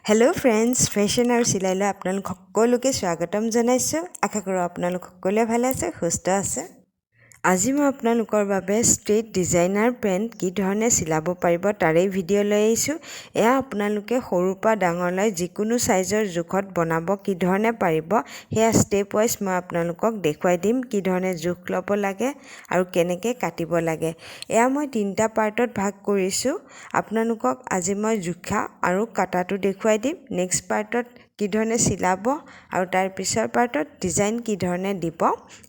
Hello' friends, fashion আৰু চিলাইলৈ আপোনালোক সকলোকে স্বাগতম জনাইছোঁ। আশা কৰোঁ আপোনালোক সকলোৱে ভালে আছে, সুস্থ আছে। আজি মই আপোনালোকৰ বাবে ষ্ট্ৰেইট ডিজাইনাৰ পেণ্ট কি ধৰণে চিলাব পাৰিব, তাৰেই ভিডিঅ' লৈ আহিছোঁ। এয়া আপোনালোকে সৰুৰ পৰা ডাঙৰলৈ যিকোনো চাইজৰ জোখত বনাব কি ধৰণে পাৰিব, সেয়া ষ্টেপ ৱাইজ মই আপোনালোকক দেখুৱাই দিম, কি ধৰণে জোখ ল'ব লাগে আৰু কেনেকৈ কাটিব লাগে। এয়া মই তিনিটা পাৰ্টত ভাগ কৰিছোঁ। আপোনালোকক আজি মই জোখা আৰু কটাটো দেখুৱাই দিম। নেক্সট পাৰ্টত কি ধৰণে চিলাব আৰু তাৰ পিছৰ পাৰ্টত ডিজাইন কি ধৰণে দিব,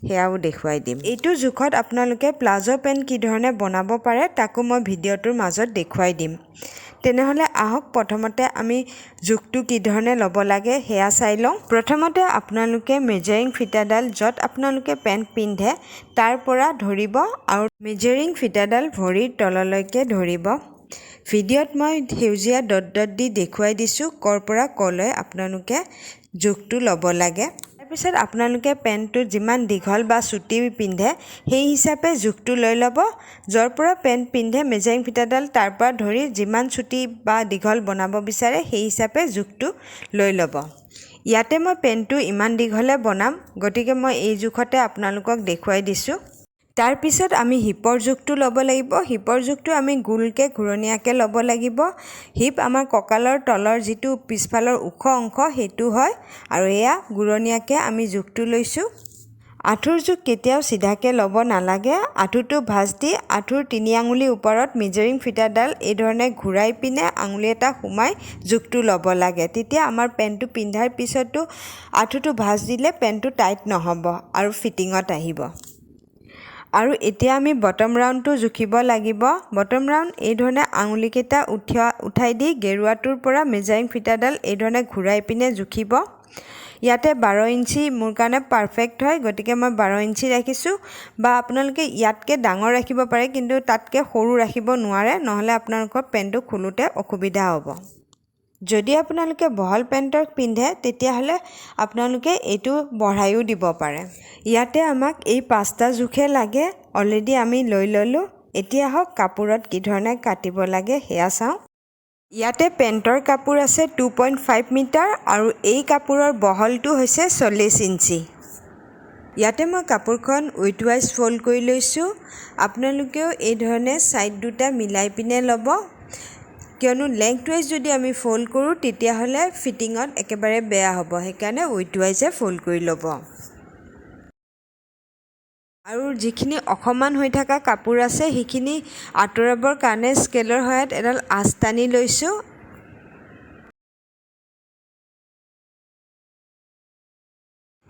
সেয়াও দেখুৱাই দিম। এইটো জোখত আপোনালোকে প্লাজ' পেণ্ট কি ধৰণে বনাব পাৰে, তাকো মই ভিডিঅ'টোৰ মাজত দেখুৱাই দিম। তেনেহ'লে আহক, প্ৰথমতে আমি জোখটো কি ধৰণে ল'ব লাগে সেয়া চাই লওঁ। প্ৰথমতে আপোনালোকে মেজাৰিং ফিটাডাল য'ত আপোনালোকে পেণ্ট পিন্ধে তাৰ পৰা ধৰিব আৰু মেজাৰিং ফিটাডাল ভৰিৰ তললৈকে ধৰিব। ভিডিঅ'ত মই সেউজীয়া ডট ডট দি দেখুৱাই দিছোঁ, ক'ৰ পৰা ক'লৈ আপোনালোকে জোখটো ল'ব লাগে। তাৰপিছত আপোনালোকে পেণ্টটো যিমান দীঘল বা চুটি পিন্ধে, সেই হিচাপে জোখটো লৈ ল'ব। য'ৰ পৰা পেণ্ট পিন্ধে, মেজাৰিং ফিটাডাল তাৰ পৰা ধৰি যিমান চুটি বা দীঘল বনাব বিচাৰে, সেই হিচাপে জোখটো লৈ ল'ব। ইয়াতে মই পেণ্টটো ইমান দীঘলে বনাম, গতিকে মই এই জোখতে আপোনালোকক দেখুৱাই দিছোঁ। তাৰপিছত আমি হিপৰ জোখটো ল'ব লাগিব। হিপৰ জোখটো আমি গোলকৈ ঘূৰণীয়াকৈ ল'ব লাগিব। হিপ আমাৰ কঁকালৰ তলৰ যিটো পিছফালৰ ওখ অংশ, সেইটো হয় আৰু এয়া ঘূৰণীয়াকৈ আমি জোখটো লৈছোঁ। আঁঠুৰ জোখ কেতিয়াও চিধাকৈ ল'ব নালাগে। আঁঠুটো ভাঁজ দি আঁঠুৰ 3 আঙুলিৰ ওপৰত মেজাৰিং ফিটাডাল এইধৰণে ঘূৰাই পিনে আঙুলি এটা সোমাই জোখটো ল'ব লাগে। তেতিয়া আমাৰ পেণ্টটো পিন্ধাৰ পিছতো আঁঠুটো ভাঁজ দিলে পেণ্টটো টাইট নহ'ব আৰু ফিটিঙত আহিব। আৰু এতিয়া আমি বটম ৰাউণ্ডটো জুখিব লাগিব। বটম ৰাউণ্ড এইধৰণে আঙুলিকেইটা উঠাই দি গেৰুৱাটোৰ পৰা মেজাৰিং ফিটাডাল এইধৰণে ঘূৰাই পিনে জুখিব। ইয়াতে 12 ইঞ্চি মোৰ কাৰণে পাৰফেক্ট হয়, গতিকে মই 12 ইঞ্চি ৰাখিছোঁ। বা আপোনালোকে ইয়াতকৈ ডাঙৰ ৰাখিব পাৰে, কিন্তু তাতকৈ সৰু ৰাখিব নোৱাৰে, নহ'লে আপোনালোকৰ পেণ্টটো খোলোঁতে অসুবিধা হ'ব। যদি আপোনালোকে বহল পেণ্টৰ পিন্ধে, তেতিয়াহ'লে আপোনালোকে এইটো বঢ়ায়ো দিব পাৰে। ইয়াতে আমাক এই পাঁচটা জোখে লাগে, অলৰেডি আমি লৈ ল'লোঁ। এতিয়া আহক, কাপোৰত কি ধৰণে কাটিব লাগে সেয়া চাওঁ। ইয়াতে পেণ্টৰ কাপোৰ আছে 2.5 মিটাৰ আৰু এই কাপোৰৰ বহলটো হৈছে 40 ইঞ্চি। ইয়াতে মই কাপোৰখন উইথ ৱাইজ ফ'ল্ড কৰি লৈছোঁ। আপোনালোকেও এই ধৰণে ছাইড দুটা মিলাই পিনে ল'ব, কিয়নো লেংথ ৱাইজ যদি আমি ফ'ল্ড কৰোঁ, তেতিয়াহ'লে ফিটিঙত একেবাৰে বেয়া হ'ব। সেইকাৰণে উইথ ৱাইজে ফ'ল্ড কৰি ল'ব। আৰু যিখিনি অসমান হৈ থকা কাপোৰ আছে, সেইখিনি আঁতৰাবৰ কাৰণে স্কেলৰ সহায়ত এডাল আঁচ টানি লৈছোঁ।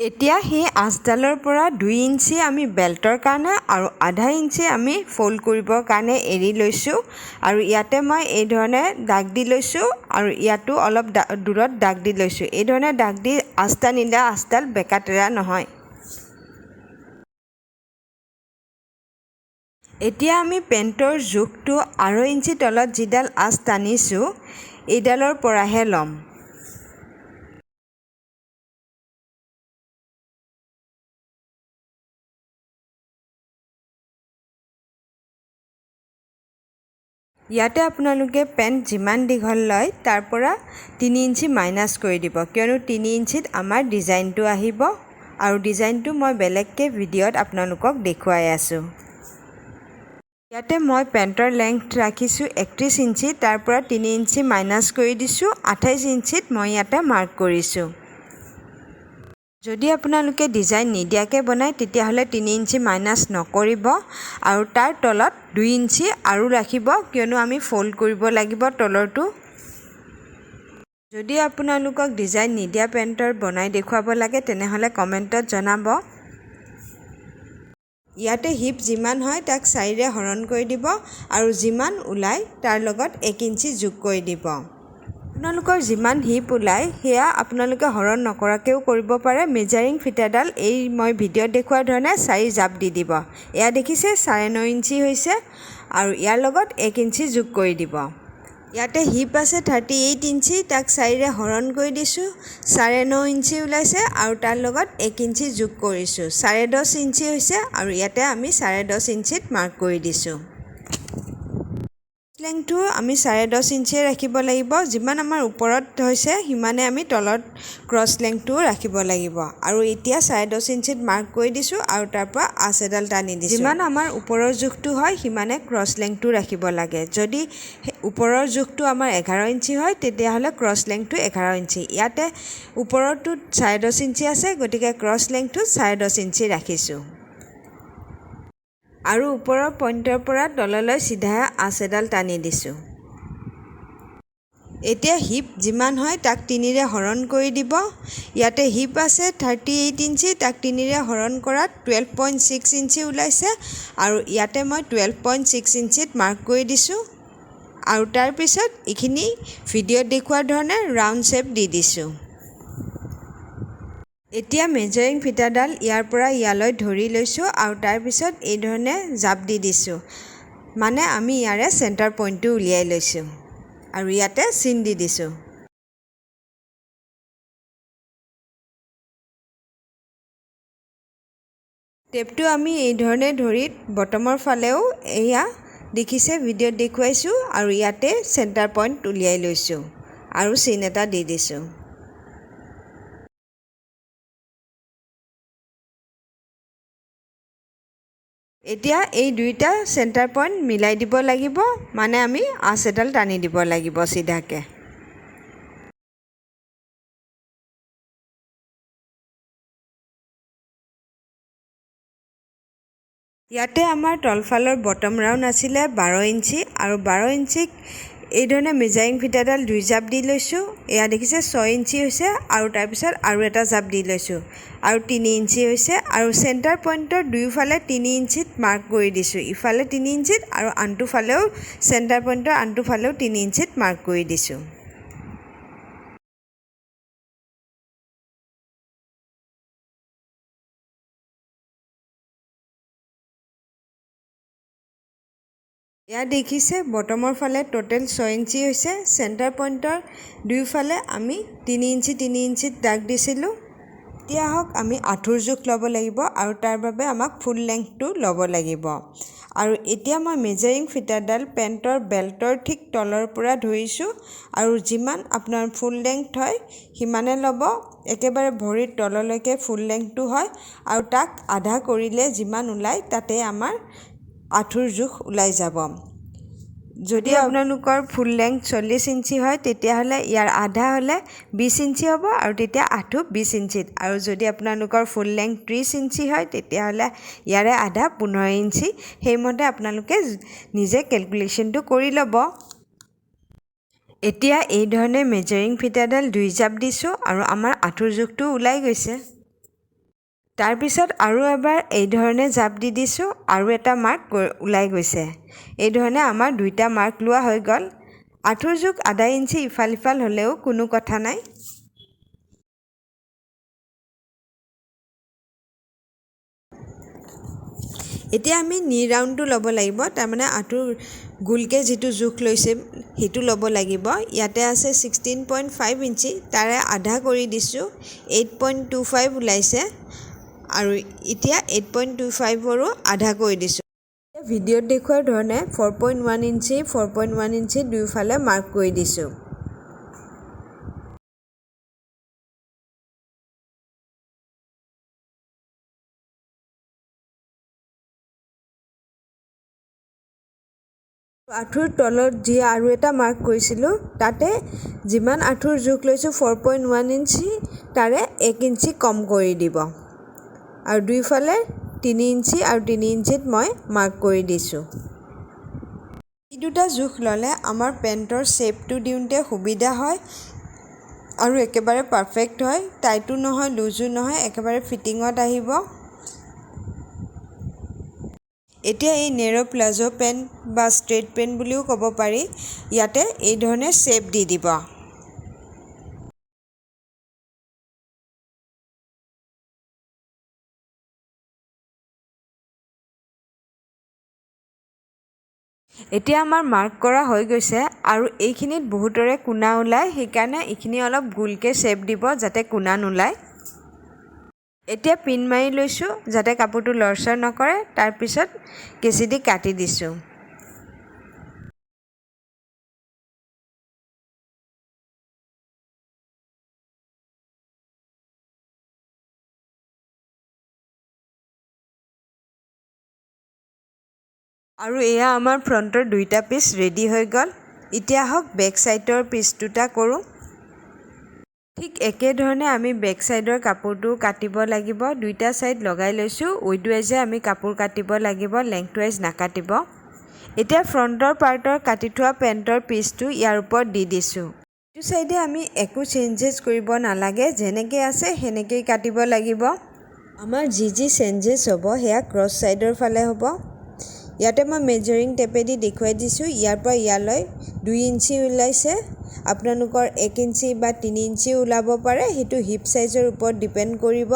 এতিয়া সেই আঁচডালৰ পৰা 2 ইঞ্চি আমি বেল্টৰ কাৰণে আৰু আধা ইঞ্চি আমি ফ'ল্ড কৰিবৰ কাৰণে এৰি লৈছোঁ। আৰু ইয়াতে মই এইধৰণে দাগ দি লৈছোঁ আৰু ইয়াতো অলপ দূৰত দাগ দি লৈছোঁ। এইধৰণে দাগ দি আঁচ টানিলে আঁচডাল বেকা টেৰা নহয়। এতিয়া আমি পেণ্টৰ জোখটো 2.5 ইঞ্চি তলত যিডাল আঁচ টানিছোঁ, এইডালৰ পৰাহে ল'ম। ইয়াতে আপোনালোকে পেণ্ট যিমান দীঘল লয়, তাৰ পৰা 3 ইঞ্চি মাইনাছ কৰি দিব, কিয়নো 3 ইঞ্চিত আমাৰ ডিজাইনটো আহিব আৰু ডিজাইনটো মই বেলেগকৈ ভিডিঅ'ত আপোনালোকক দেখুৱাই আছোঁ। ইয়াতে মই পেণ্টৰ লেংথ ৰাখিছোঁ 31 ইঞ্চি, তাৰ পৰা 3 ইঞ্চি মাইনাছ কৰি দিছোঁ, 28 ইঞ্চিত মই ইয়াতে মাৰ্ক কৰিছোঁ। যদি আপোনালোকে ডিজাইন নিদিয়াকৈ বনায়, তেতিয়াহ'লে 3 ইঞ্চি মাইনাছ নকৰিব আৰু তাৰ তলত 2 ইঞ্চি আৰু ৰাখিব, কিয়নো আমি ফ'ল্ড কৰিব লাগিব তলৰটো। যদি আপোনালোকক ডিজাইন নিদিয়া পেণ্টৰ বনাই দেখুৱাব লাগে, তেনেহ'লে কমেণ্টত জনাব। ইয়াতে হিপ যিমান হয়, তাক চাৰিৰে হৰণ কৰি দিব আৰু যিমান ওলায় তাৰ লগত 1 ইঞ্চি যোগ কৰি দিব। আপোনালোকৰ যিমান হিপ ওলায়, সেয়া আপোনালোকে হৰণ নকৰাকৈও কৰিব পাৰে। মেজাৰিং ফিটাডাল এই মই ভিডিঅ'ত দেখুওৱাৰ ধৰণে চাৰি জাপ দি দিব। এয়া দেখিছে, 9.5 ইঞ্চি হৈছে আৰু ইয়াৰ লগত 1 ইঞ্চি যোগ কৰি দিব। ইয়াতে হিপ আছে 38 ইঞ্চি, তাক চাৰিৰে হৰণ কৰি দিছোঁ, 9.5 ইঞ্চি ওলাইছে আৰু তাৰ লগত 1 ইঞ্চি যোগ কৰিছোঁ, 10.5 ইঞ্চি হৈছে আৰু ইয়াতে আমি 10.5 ইঞ্চিত মাৰ্ক কৰি দিছোঁ। লেংথটো আমি 10.5 ইঞ্চিয়ে ৰাখিব লাগিব। যিমান আমাৰ ওপৰত হৈছে সিমানে আমি তলত ক্ৰছ লেংথটোও ৰাখিব লাগিব। আৰু এতিয়া 10.5 ইঞ্চিত মাৰ্ক কৰি দিছোঁ আৰু তাৰ পৰা আঁচ এডাল টানি দিছোঁ। যিমান আমাৰ ওপৰৰ জোখটো হয় সিমানে ক্ৰছ লেংথটো ৰাখিব লাগে। যদি ওপৰৰ জোখটো আমাৰ 11 ইঞ্চি হয় তেতিয়াহ'লে ক্ৰছ লেংথটো 11 ইঞ্চি। ইয়াতে ওপৰৰটোত 10.5 ইঞ্চি আছে, গতিকে ক্ৰছ লেংথটো 10.5 ইঞ্চি ৰাখিছোঁ। আৰু ওপৰৰ পইণ্টৰ পৰা তললৈ চিধা আঁচ এডাল টানি দিছোঁ। এতিয়া হিপ যিমান হয় তাক 3ৰে হৰণ কৰি দিব। ইয়াতে হিপ আছে 38 ইঞ্চি, তাক 3ৰে হৰণ কৰাত 12.6 ইঞ্চি ওলাইছে। আৰু ইয়াতে মই 12.6 ইঞ্চিত মাৰ্ক কৰি দিছোঁ। আৰু তাৰপিছত এইখিনি ভিডিঅ'ত দেখুওৱাৰ ধৰণে ৰাউণ্ড শ্বেপ দি দিছোঁ। এতিয়া মেজাৰিং ফিটাডাল ইয়াৰ পৰা ইয়ালৈ ধৰি লৈছোঁ আৰু তাৰপিছত এইধৰণে জাপ দি দিছোঁ, মানে আমি ইয়াৰে চেণ্টাৰ পইণ্টটো উলিয়াই লৈছোঁ আৰু ইয়াতে চিন দি দিছোঁ। টেপটো আমি এইধৰণে ধৰি বটমৰ ফালেও এয়া দেখিছে ভিডিঅ'ত দেখুৱাইছোঁ আৰু ইয়াতে চেণ্টাৰ পইণ্ট উলিয়াই লৈছোঁ আৰু চিন এটা দি দিছোঁ। এতিয়া এই দুইটা চেণ্টাৰ পইণ্ট মিলাই দিব লাগিব, মানে আমি আঁচ এডাল টানি দিব লাগিব চিধাকৈ। ইয়াতে আমাৰ তলফালৰ বটম ৰাউণ্ড আছিলে 12 ইঞ্চি আৰু 12 ইঞ্চিক এইধৰণে মেজাৰিং ফিটাডাল 2 জাপ দি লৈছোঁ। এয়া দেখিছে 6 ইঞ্চি হৈছে আৰু তাৰপিছত আৰু এটা জাপ দি লৈছোঁ আৰু 3 ইঞ্চি হৈছে। আৰু চেণ্টাৰ পইণ্টৰ দুয়োফালে 3 ইঞ্চিত মাৰ্ক কৰি দিছোঁ, ইফালে 3 ইঞ্চিত আৰু আনটো ফালেও চেণ্টাৰ পইণ্টৰ আনটো ফালেও 3 ইঞ্চিত মাৰ্ক কৰি দিছোঁ। এয়া দেখিছে বটমৰ ফালে টোটেল 6 ইঞ্চি হৈছে। চেণ্টাৰ পইণ্টৰ দুয়োফালে আমি 3 ইঞ্চি 3 ইঞ্চিত দাগ দিছিলোঁ। এতিয়া আহক আমি আঁঠুৰ জোখ ল'ব লাগিব আৰু তাৰ বাবে আমাক ফুল লেংথটো ল'ব লাগিব। আৰু এতিয়া মই মেজাৰিং ফিটাডাল পেণ্টৰ বেল্টৰ ঠিক তলৰ পৰা ধৰিছোঁ আৰু যিমান আপোনাৰ ফুল লেংথ হয় সিমানে ল'ব, একেবাৰে ভৰিৰ তললৈকে ফুল লেংথটো হয় আৰু তাক আধা কৰিলে যিমান ওলায় তাতে আমাৰ আঁঠুৰ জোখ ওলাই যাব। যদি আপোনালোকৰ ফুল লেংথ 40 ইঞ্চি হয় তেতিয়াহ'লে ইয়াৰ আধা হ'লে 20 ইঞ্চি হ'ব আৰু তেতিয়া আঁঠু 20 ইঞ্চিত। আৰু যদি আপোনালোকৰ ফুল লেংথ 30 ইঞ্চি হয় তেতিয়াহ'লে ইয়াৰে আধা 15 ইঞ্চি। সেইমতে আপোনালোকে নিজে কেলকুলেশ্যনটো কৰি ল'ব। এতিয়া এই ধৰণে মেজাৰিং ফিটাডাল 2 জাপ দিছোঁ আৰু আমাৰ আঁঠুৰ জোখটো ওলাই গৈছে। তাৰপিছত আৰু এবাৰ এই ধৰণে জাপ দি দিছোঁ আৰু এটা মাৰ্ক ওলাই গৈছে। এই ধৰণে আমাৰ 2টা মাৰ্ক লোৱা হৈ গ'ল। আঁঠুৰ জোখ আধা ইঞ্চি ইফাল সিফাল হ'লেও কোনো কথা নাই। এতিয়া আমি নি ৰাউণ্ডটো ল'ব লাগিব, তাৰমানে আঁঠুৰ গোলকৈ যিটো জোখ লৈছে সেইটো ল'ব লাগিব। ইয়াতে আছে 16.5 ইঞ্চি, তাৰে আধা কৰি দিছোঁ, 8.25 ওলাইছে। আৰু এতিয়া 8.25ৰো আধা কৰি দিছোঁ। ভিডিঅ'ত দেখুওৱাৰ ধৰণে 4.1 ইঞ্চি 4.1 ইঞ্চি দুয়োফালে মাৰ্ক কৰি দিছোঁ। আঁঠুৰ তলত যি আৰু এটা মাৰ্ক কৰিছিলোঁ তাতে যিমান আঁঠুৰ জোখ লৈছোঁ 4.1 ইঞ্চি, তাৰে 1 ইঞ্চি কম কৰি দিব। আৰু দুয়োফালে 3 ইঞ্চি আৰু 3 ইঞ্চিত মই মাৰ্ক কৰি দিছোঁ। এই দুটা জোখ ল'লে আমাৰ পেণ্টৰ শ্বেপটো দিওঁতে সুবিধা হয় আৰু একেবাৰে পাৰফেক্ট হয়, টাইটো নহয় লুজো নহয়, একেবাৰে ফিটিঙত আহিব। এতিয়া এই নেৰ' প্লাজো পেণ্ট বা ষ্ট্ৰেইট পেণ্ট বুলিও ক'ব পাৰি, ইয়াতে এই ধৰণে শ্বেপ দি দিব। এতিয়া আমাৰ মাৰ্ক কৰা হৈ গৈছে আৰু এইখিনিত বহুতৰে কোনা ওলায়, সেইকাৰণে এইখিনি অলপ গোলকৈ শ্বেপ দিব যাতে কোনা নোলায়। এতিয়া পিন মাৰি লৈছোঁ যাতে কাপোৰটো লৰচৰ নকৰে। তাৰপিছত কেঁচি দি কাটি দিছোঁ। আৰু এয়া আমাৰ ফ্ৰণ্টৰ দুইটা পিচ ৰেডি হৈ গ'ল। এতিয়া আহক বেক ছাইডৰ পিচ দুটা কৰোঁ। ঠিক একেধৰণে আমি বেক ছাইডৰ কাপোৰটো কাটিব লাগিব। দুইটা ছাইড লগাই লৈছোঁ। উইথ ৱাইজে আমি কাপোৰ কাটিব লাগিব, লেংথ ৱাইজ নাকাটিব। এতিয়া ফ্ৰণ্টৰ পাৰ্টৰ কাটি থোৱা পেণ্টৰ পিচটো ইয়াৰ ওপৰত দি দিছোঁ। এইটো ছাইডে আমি একো চেঞ্জেছ কৰিব নালাগে, যেনেকৈ আছে সেনেকৈয়ে কাটিব লাগিব। আমাৰ যি যি চেঞ্জেছ হ'ব সেয়া ক্ৰছ ছাইডৰ ফালে হ'ব। ইয়াতে মই মেজাৰিং টেপেদি দেখুৱাই দিছোঁ। ইয়াৰ পৰা ইয়ালৈ 2 ইঞ্চি ওলাইছে। আপোনালোকৰ 1 ইঞ্চি বা 3 ইঞ্চিও ওলাব পাৰে, সেইটো হিপ চাইজৰ ওপৰত ডিপেণ্ড কৰিব।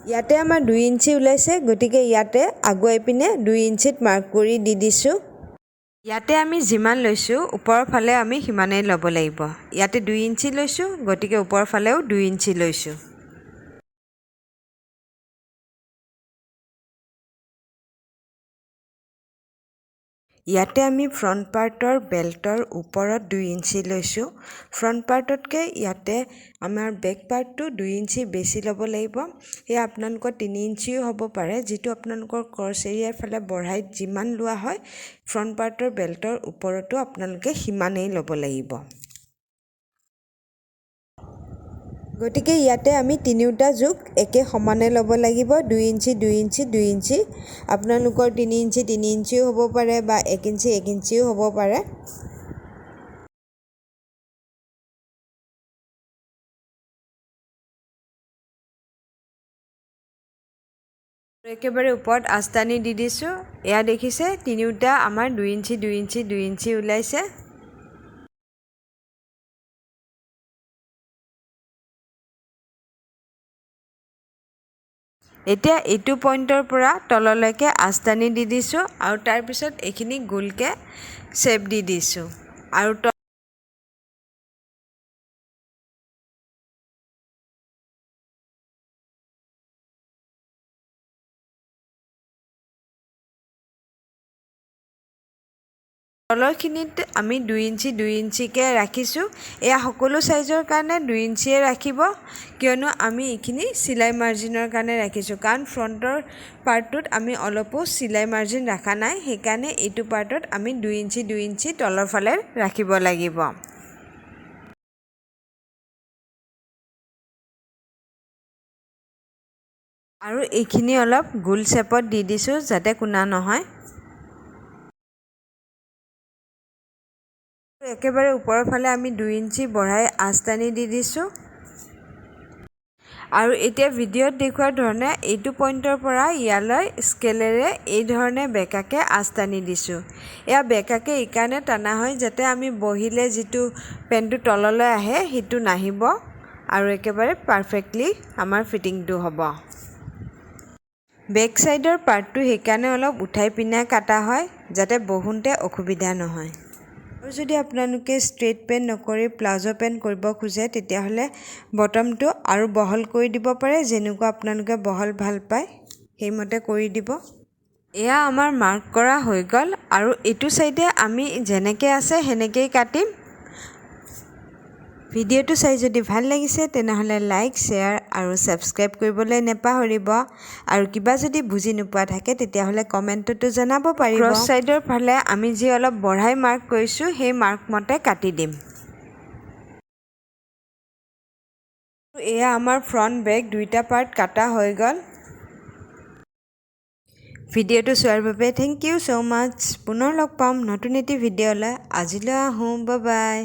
ইয়াতে আমাৰ 2 ইঞ্চি ওলাইছে, গতিকে ইয়াতে আগুৱাই পিনে 2 ইঞ্চিত মাৰ্ক কৰি দি দিছোঁ। ইয়াতে আমি যিমান লৈছোঁ, ওপৰৰ ফালে আমি সিমানেই ল'ব লাগিব। ইয়াতে 2 ইঞ্চি লৈছোঁ, গতিকে ওপৰৰ ফালেও 2 ইঞ্চি লৈছোঁ। ইয়াতে আমি ফ্ৰণ্ট পাৰ্টৰ বেল্টৰ ওপৰত 2 ইঞ্চি লৈছোঁ। ফ্ৰণ্ট পাৰ্টতকৈ ইয়াতে আমাৰ বেক পাৰ্টটো 2 ইঞ্চি বেছি ল'ব লাগিব। সেয়া আপোনালোকৰ 3 ইঞ্চিও হ'ব পাৰে। যিটো আপোনালোকৰ ক্ৰছ এৰিয়াৰ ফালে বঢ়াই যিমান লোৱা হয়, ফ্ৰণ্ট পাৰ্টৰ বেল্টৰ ওপৰতো আপোনালোকে সিমানেই ল'ব লাগিব। গতিকে ইয়াতে আমি তিনিওটা জোখ একে সমানে ল'ব লাগিব, 2 ইঞ্চি, 2 ইঞ্চি, 2 ইঞ্চি। আপোনালোকৰ 3 ইঞ্চি 3 ইঞ্চিও হ'ব পাৰে বা 1 ইঞ্চি 1 ইঞ্চিও হ'ব পাৰে। একেবাৰে ওপৰত আঁচ টানি দি দিছোঁ। এয়া দেখিছে, তিনিওটা আমাৰ 2 ইঞ্চি, 2 ইঞ্চি, 2 ইঞ্চি ওলাইছে। এতিয়া এইটো পইণ্টৰ পৰা তললৈকে আঁচ টানি দি দিছোঁ আৰু তাৰপিছত এইখিনি গোলকৈ শ্বেপ দি দিছোঁ আৰু তলৰখিনিত আমি 2 ইঞ্চি 2 ইঞ্চিকৈ ৰাখিছোঁ। এয়া সকলো চাইজৰ কাৰণে 2 ইঞ্চিয়ে ৰাখিব, কিয়নো আমি এইখিনি চিলাই মাৰ্জিনৰ কাৰণে ৰাখিছোঁ। কাৰণ ফ্ৰণ্টৰ পাৰ্টটোত আমি অলপো চিলাই মাৰ্জিন ৰখা নাই, সেইকাৰণে এইটো পাৰ্টত আমি 2 ইঞ্চি 2 ইঞ্চি তলৰ ফালে ৰাখিব লাগিব। আৰু এইখিনি অলপ গোল চেপত দি দিছোঁ, যাতে কোনা নহয়। একেবাৰে ওপৰৰ ফালে আমি 2 ইঞ্চি বঢ়াই আঁচ টানি দি দিছোঁ। আৰু এতিয়া ভিডিঅ'ত দেখুওৱাৰ ধৰণে এইটো পইণ্টৰ পৰা ইয়ালৈ স্কেলেৰে এই ধৰণে বেঁকাকৈ আঁচ টানি দিছোঁ। এয়া বেঁকাকৈ এইকাৰণে টানা হয় যাতে আমি বহিলে যিটো পেণ্টটো তললৈ আহে সেইটো নাহিব আৰু একেবাৰে পাৰফেক্টলি আমাৰ ফিটিংটো হ'ব। বেক ছাইডৰ পাৰ্টটো সেইকাৰণে অলপ উঠাই পিনে কাটা হয়, যাতে বহোঁতে অসুবিধা নহয়। আৰু যদি আপোনালোকে ষ্ট্ৰেইট পেণ্ট নকৰি প্লাজ' পেণ্ট কৰিব খোজে, তেতিয়াহ'লে বটমটো আৰু বহল কৰি দিব পাৰে। যেনেকুৱা আপোনালোকে বহল ভাল পায়, সেইমতে কৰি দিব। এয়া আমাৰ মাৰ্ক কৰা হৈ গ'ল আৰু এইটো ছাইডে আমি যেনেকৈ আছে সেনেকৈয়ে কাটিম। ভিডিঅ'টো চাই যদি ভাল লাগিছে, তেনেহ'লে লাইক, শ্বেয়াৰ আৰু ছাবস্ক্ৰাইব কৰিবলৈ নেপাহৰিব। আৰু কিবা যদি বুজি নোপোৱা থাকে, তেতিয়াহ'লে কমেণ্টতো জনাব পাৰিব। ক্ৰছ ছাইডৰ ফালে আমি যি অলপ বঢ়াই মাৰ্ক কৰিছোঁ, সেই মাৰ্ক মতে কাটি দিম। এয়া আমাৰ ফ্ৰণ্ট, বেক দুইটা পাৰ্ট কাটা হৈ গ'ল। ভিডিঅ'টো চোৱাৰ বাবে thank you so মাচ্চ। পুনৰ লগ পাম নতুন এটি ভিডিঅ'লৈ। আজিলৈ আহোঁ, বাই।